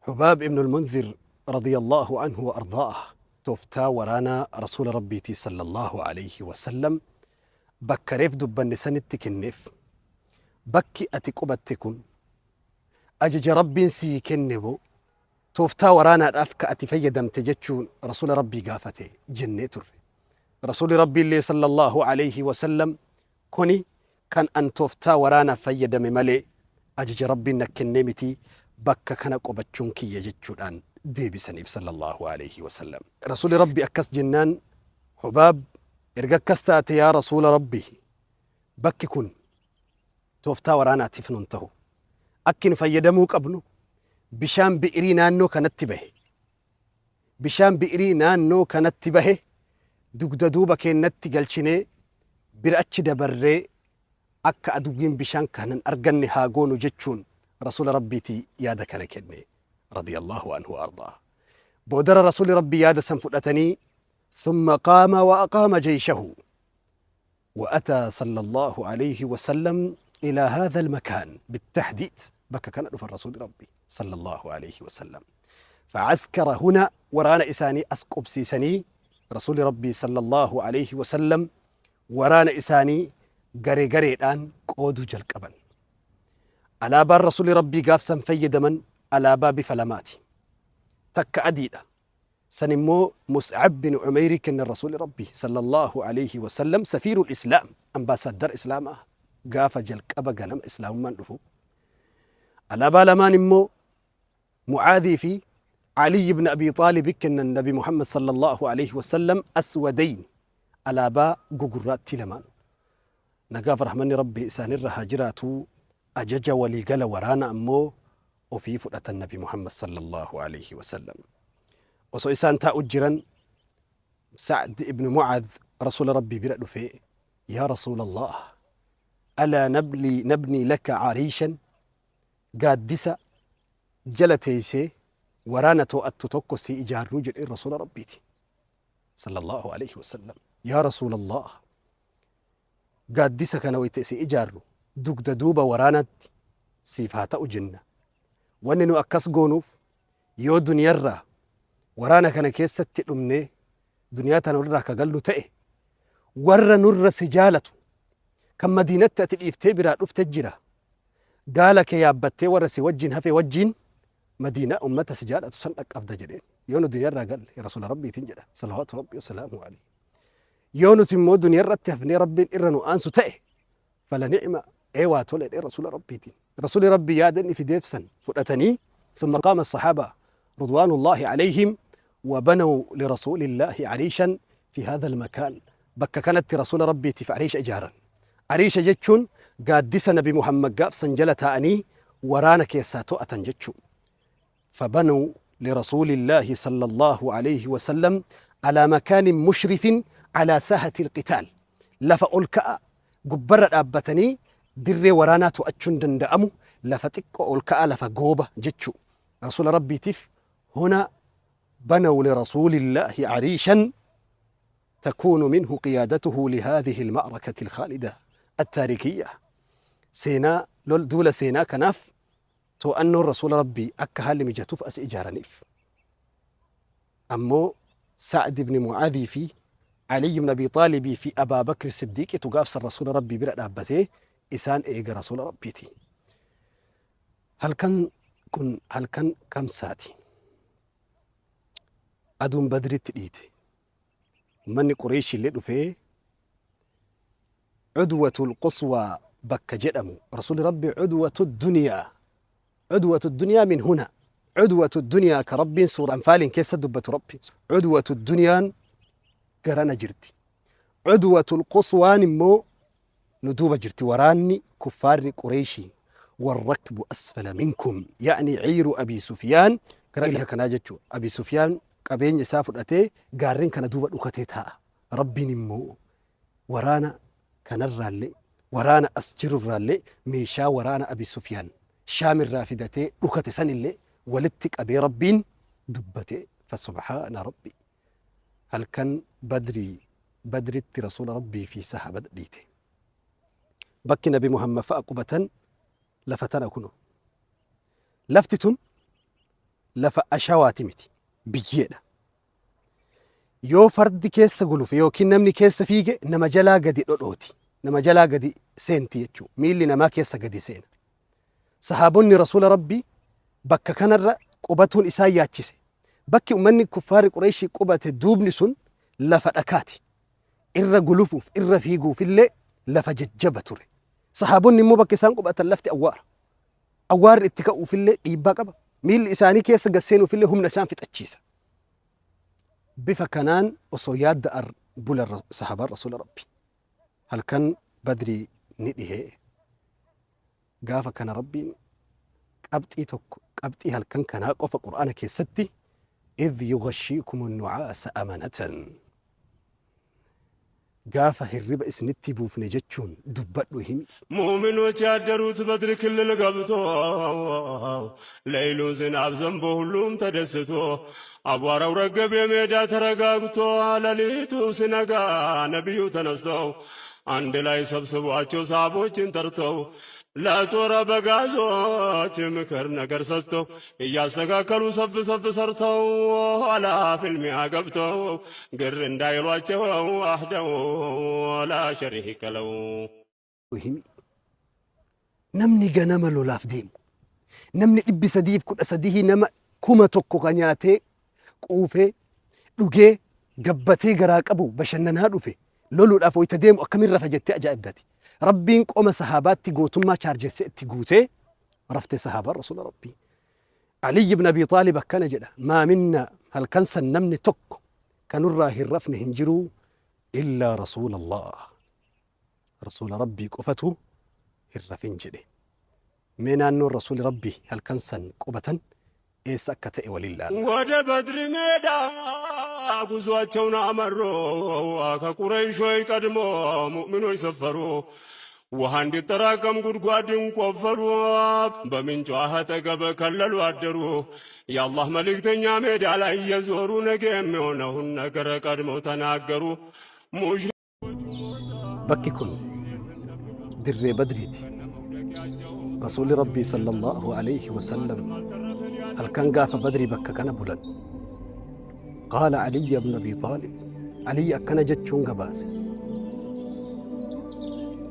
Hubaab ibn al-Munzir radiyallahu anhu wa ardaah tooftaa waraanaa Rasuula Rabbiitii sallallahu alayhi wa sallam bakka reef dubbanne sanitti kenneef. Bakki ati qubatte kun ajaja Rabbiin sii kenne moo tooftaa waraanaadhaaf ka ati fayyadamte jechuun Rasuula Rabbii gaafate jennee turre. Rasuulli Rabbiillee sallallahu alayhi wa sallam kuni kan an tooftaa waraanaaf fayyadame malee ajaja Rabbiin na kennee miti bakka kana qubachuun kiyya jechuudhaan deebisaniif sallallahu alayhi wa sallam. Rasuulli Rabbii akkas jennaan Hubaab erga akkas taate yaa Rasuula Rabbii bakki kun tooftaa waraanaatiif nun tahu. Akki nu fayyadamuu qabnu bishaan bi'irii naannoo kanatti bahe bishaan bi'irii naannoo kanatti bahe dugda duuba keennatti galchinee bira achi dabarree akka aduwwiin bishaan kana hin arganne haa goonu jechuun Rasuula Rabbiitii yaada kana kenne radiyallahu anhu wa ardaa. Boodara Rasuuli Rabbii yaada san fudhatanii thumma qaama wa aqaama jeyshahu wa ataa sallallahu alayhi wa sallam ilaa haadha almakaan bittahdiid bakka kana dhufan Rasuuli Rabbii sallallahu alayhi wa sallam. Fa'askara huna waraana isaanii as qubsiisanii Rasuuli Rabbii sallallahu alayhi wa sallam waraana isaanii garee gareedhaan qooduu jalqaban. Alaabaan Rasuuli Rabbii gaafsan fayyadaman alaabaa bifa lamaati. Takka adiidha. San immoo Mus'ab bin Umeyrii kennan Rasuuli Rabbii sallallahu alayhi wa sallam safiirul Islaam ambaasaaddara Islaamaa gaafa jalqaba ganama Islaamummaan dhufu. Alaabaa lamaan immoo Mu'aadhii fi Aliy ibn Abi Xaalib kennan Nabi Muhammad sallallahu alayhi wa sallam aswadayn alaabaa gugurraattii lamaan. Nagaaf rahmanni Rabbii isaanirra haa jiraatuu ajaja walii gala waraana ammoo ofii fudhatan Nabi Muhammad sallallahu alayhi wa sallam. Osoo isaan taa'u jiran Sa'd ibn Mu'adh Rasuula Rabbii bira dhufee yaa Rasuulallah alaa nabnii laka ariishan gaaddisa jala teeysee waraana too'attu tokko sii ijaarruu jedheen Rasuula Rabbiiti sallallahu alayhi wa sallam. Yaa Rasuulallah gaaddisa kana wayta isin ijaarru dugda duuba waraanaatti siif haa ta'u jenna. Wanni nu akkas goonuuf yoo duniyarraa waraana kana keessatti dhumnee duniyaa tana irraa ka gallu ta'e warra nurra si jaalatu kan madiinatti ati dhiiftee biraa dhufte jira. Gaala kee yaabbattee warra si wajjin hafe wajjin madiinaa ummata si jaalatu san dhaqqabda jedheen. Yoo nu duniyarraa galle rasuula rabbiitiin jedha salawaatu rabbii wasalaamu alayhi. Yoo nuti immoo duniyaa irratti hafnee Rabbiin irra nu aansu ta'e fala ni'ma ee waa tole jedhee rasuula Rabbiitiin. Rasuuli Rabbii yaada inni fideef san fudhatanii thumma qaama as-sahaaba ridwaanullaahi alayhim wa banaw lirasuulillaahi ariishan fi haadha al-makaan bakka kanatti rasuula Rabbiitiif ariisha ijaaran. Ariisha jechuun gaaddisa Nabi Muhammad gaaf san jala taa'anii waraana keessaa to'atan jechuu. فبنوا لرسول الله صلى الله عليه وسلم على مكان مشرف على ساحة القتال lafa ol ka'a gubbarra dhaabbatanii dirree waraanaa to'achuun danda'amu lafa xiqqoo ol ka'a lafa gooba jechuu rasuula rabbiitiif huna بنوا لرسول الله عريشا تكون منه قيادته لهذه المعركة الخالدة التاريخية seenaa lol duula seenaa kanaaf Too'annoon Rasuula Rabbii akka haalli mijatuuf as ijaaraniif. Ammoo Sa'd ibn Mu'aadhii fi Aliy ibn Abii Xaalibii fi Abaa Bakri Siddiiqitu gaaf san Rasuula Rabbii bira dhaabbatee isaan eega Rasuula Rabbiiti. Halkan kun halkan Kamsaati. Aduun Badritti dhiite. Ummanni Qureeyshiillee dhufee Cudwatul Quswaa bakka jedhamu Rasuulli Rabbii Cudwatu Duniyaa Cudwatu Duniyaa min huna Cudwatu Duniyaa ka Rabbiin suura Anfaaliin keessa dubbatu Rabbi Cudwatu Duniyaan garana jirti Cudwatul Quswaan immoo nu duuba jirti waraanni kuffaarri Qureeyshii warrakbu asfala minkum ya'ni ciiru Abii Sufyaan gara dhiha kanaa jechuu Abii Sufyaan qabeenya isaa fudhatee gaarreen kana duuba dhukatee taa'a Rabbiin immoo waraana kanarraallee waraana as jirurraallee meeshaa waraana Abi Sufyaan Shaamirraa fidatee dhukate sanillee walitti qabee Rabbiin dubbate fasubhaana Rabbi halkan Badrii Badritti Rasuula Rabbii fi sahaabata dhiite. Bakki Nabi Muhammad fa'a qubatan lafa tana kuno. Lafti tun Lafa ashawaati miti, biyyeedha. Yoo fardi keessa gulufe yookiin namni keessa fiige nama jalaa gadi dhodhooti. Nama jalaa gadi seenti jechuudha. Miilli namaa keessa gadi seena. Sahaabonni Rasuula Rabbii bakka kanarra qubatuun isaan yaachise. Bakki ummanni kuffaarri Qureeshii qubate duubni sun lafa dhakaati. Irra gulufuuf, irra fiiguufillee lafa jajjaba ture. Sahaabonni immoo bakka isaan qubatan lafti awwaara. Awwaarri itti ka'uufillee dhiibbaa qaba. Miilli isaanii keessa gad seenuufillee humna isaan fixachiisa. Bifa kanaan osoo yaadda'ar bulan sahaabaan Rasuula Rabbii. Halkan Badrii ni dhihee. Gaafa kana Rabbiin qabxii tokko qabxii halkan kanaa qofa Qur'aana keessatti idh yughashshiikumu nu'aasa amanatan gaafa hirriba isinitti buufne jechuun dubbadhu himi. ሙእሚኖች ያደሩት በድር ክልል ገብቶ ሌይሉ ዝናብ ዘንቦ ሁሉም ተደስቶ አቧራው ረገብ የሜዳ ተረጋግቶ ሌሊቱ ሲነጋ ነቢዩ ተነስተው አንድ ላይ ሰብስቧቸው ሳቦችን ጠርተው ለጦር አበጋዞች ምክር ነገር ሰጥተው እያስተካከሉ ሰፍ ሰፍ ሰርተው ኋላ ፍልሚያ ገብተው ግር እንዳይሏቸው አህደው ላ ሸሪከ ለው። Himi. Namni ganama lolaaf deemu, namni 313 nama 1000 ka nyaatee quufee dhugee gabbatee garaa qabu bashannanaa dhufe loluudhaaf wayita deemu akkamiin rafa jettee ajaa'ibdati. Rabbiin qoma sahaabaatti gootummaa chaarjessee itti guutee rafte sahaabaan Rasuula Rabbii. Aliyyi ibn Abi Xaalib akkana jedha, maa minna halkan san namni tokko kanurraa hin rafne hin jiruu illaa Rasuulallah. Rasuula Rabbii qofatu hin rafin jedhe. Mee naannoon Rasuuli Rabbii halkan san qubatan eessa akka ta'e waliin laalla. ወደ በድር ሜዳ ጉዟቸውን አመሩ። ከቁረይሾች ቀድሞ ሙእሚኖች ሰፈሩ። ውሃ እንዲጠራቀም ጉድጓድን ቆፈሩ። በምንጯ አጠገብ ከለሉ አደሩ። የአላህ መልእክተኛ ሜዳ ላይ እየዞሩ ነገ የሚሆነውን ነገር ቀድመው ተናገሩ። Bakki kun dirree Badriiti. Rasuulli Rabbii sallallahu alayhi wa sallam halkan gaafa Badrii bakka kana bulan. Qaala Aliyyi ibn Abi Xaalib, Aliyyi akkana jechuun gabaase.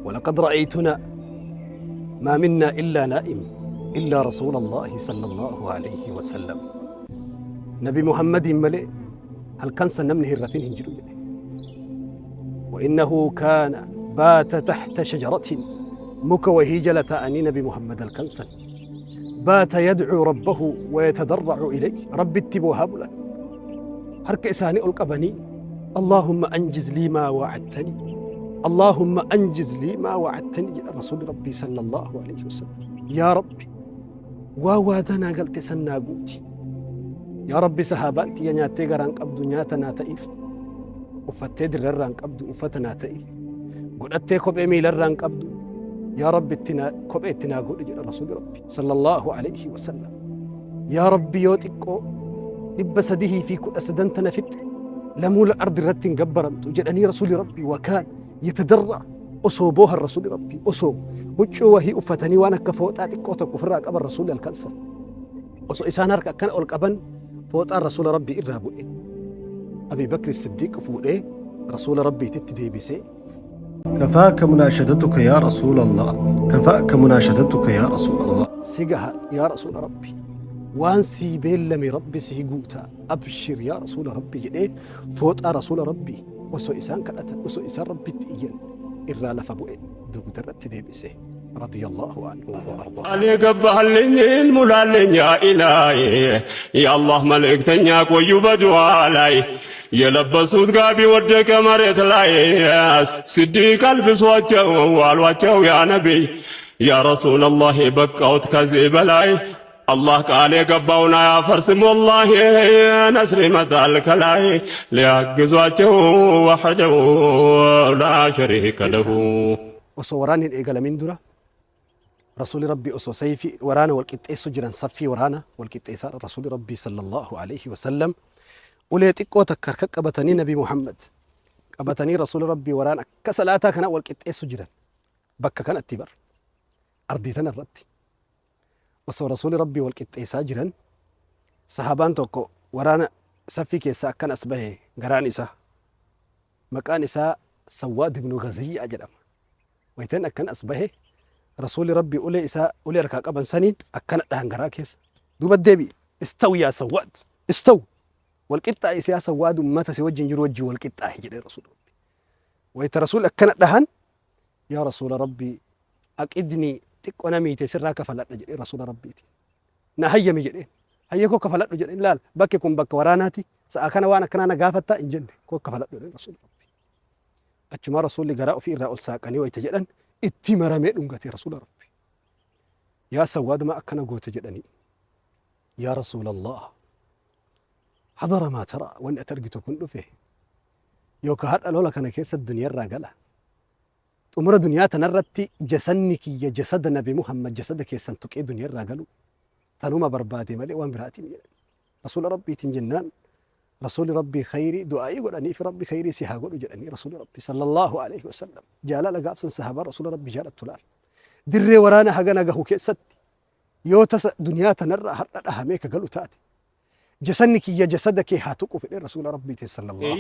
Walaqad ra'aytuna maa minnaa illaa naa'im illaa rasuula Allaahi sallallahu alayhi wa sallam. Nabi Muhammadiin malee halkan san namni hin rafin hin jiru jedhe. Wa innahu kaana baata tahta shajaratin muka wahii jala taa'anii Nabi Muhammad halkan san baata yadcuu rabbahu wa yatadarracu ilayhi Rabbitti boohaa bulan. Harka isaanii ol qabanii Allaahumma anjiz lii maa wa'adtanii Allaahumma anjiz lii maa wa'adtanii jedhan Rasuulli Rabbii sallallahu alayhi wasallam. Yaa Rabbi waa waadaa naa galte san naa guuti. Yaa Rabbi sahaabaan tiyya nyaattee garaan qabdu nyaata naa ta'iif. Uffattee dirrarraa hin qabdu uffata naa ta'iif. Godhattee kophee miilarraa hin qabdu yaa Rabbi itti naa kophee itti naa godhi jedha Rasuulli Rabbi sallallahu alayhi wasallam. Yaa Rabbi yoo xiqqoo 313 tana fixxe lamuula ardi irratti hin gabbaramtu jedhanii Rasuulli Rabbi wakaan yatadarra osoo boohan Rasuulli Rabbi osoo huccuu wahii uffatanii waan akka fooxaa xiqqoo tokko ofirraa qaban Rasuulli halkan san osoo isaan harka akkana ol qaban fooxaan Rasuula Rabbii irraa bu'e. Abii Bakri Siddiiq fuudhee Rasuula Rabbiititti deebisee. Kafaaka munaashadatuka yaa Rasuulallah, kafaaka munaashadatuka yaa Rasuulallah. Si gaha yaa Rasuula Rabbi, waan sii beellame Rabbi sii guuta, abshir yaa Rasuula Rabbi jedhee fooxaa Rasuula Rabbii osoo isaan kadhatan, osoo isaan Rabbitti iyyan irraa lafa bu'e dugdarratti deebise. Radiyallahu anhu wa ardaahu. ቃል የገባህልኝን ሙላልኝ ያ ኢላሂ የአላህ መልእክተኛ ቆዩ በዱዓ ላይ የለበሱት ጋቢ ወደቀ መሬት ላይ ሲዲቅ አልብሷቸው አሏቸው ያ ነቢይ ያ ረሱለላህ በቃውት ከዚህ በላይ አላህ ቃል የገባውን አያፈርስም ወላሂ ነስር ይመጣል ከላይ ሊያግዟቸው ወሕደሁ ላ ሸሪከ ለሁ። Osoo waraanni hin eegalamin dura Rasuulli Rabbii osoo sayfii waraana wal qixxeessu jiran saffii waraana wal qixxeessaa Rasuulli Rabbii sallallahu alayhi wa sallam ulee xiqqoo takka harka qabatanii Nabi Muhammad qabatanii Rasuulli Rabbii waraana akka salaataa kana wal qixxeessu jiran bakka kanatti bar ardii tana irratti osoo Rasuulli Rabbii wal qixxeessaa jiran Sahaabaan tokko waraana saffii keessaa akkan as bahe garaan isaa. Maqaan isaa Sawwaad ibnu Gaziyyaa jedhama. Waytan akkan as bahe Rasuulli Rabbii ulee isaa ulee harkaa qaban saniin akkana dhahan garaa keessa. Duuba deebi'i. Istawi yaa Sawwaad. Istawi. Wal qixxaa'i yaa Sawwaad ummata si wajjin jiru wajjin wal qixxaa'i jedhee Rasuulli Rabbii. Wayta Rasuulli akkana dhahan yaa Rasuula Rabbii aqidnii xiqqo na miite sirraa kafaladha jedhee Rasuula Rabbiitiin. Na hayyami jedheen. Hayyee koo kafaladhu jedheen laal bakki kun bakka waraanaati sa'a kana waan akkanaa na gaafattaa hin jenne koo kafaladhu jedheen Rasuulli Rabbii. Achumaa Rasuulli garaa ofii irraa ol saaqanii wayta jedhan itti maramee dhungate Rasuula Rabbii. Yaa Sawwaad maa akkana goote jedhanii. Yaa Rasuulallah hadara maa taraa wanni ati argitu kun dhufe yookaan har'a lola kana keessa duniyarraa gala. Xumura duniyaa tanarratti jasanni kiyya jasada nabi Muhammad jasada keessan tuqee duniyarraa galu tanuma barbaade malee waan biraatiin jedhan. Rasuula Rabbiitiin jennaan Rasuuli Rabbii khayrii du'aa'ii godhaniif Rabbi khayrii si haa godhu jedhanii Rasuuli Rabbii sallallahu alaihi wasallam jaalala gaafsan sahaabaa Rasuula Rabbii jaalattu laal. Dirree waraana hagana gahu keessatti yoo tasa duniyaa tanarraa har'a dhahamee ka galu taate jasanni kiyya jasada kee haa tuqu fedhee Rasuula Rabbiitiin sallallahu.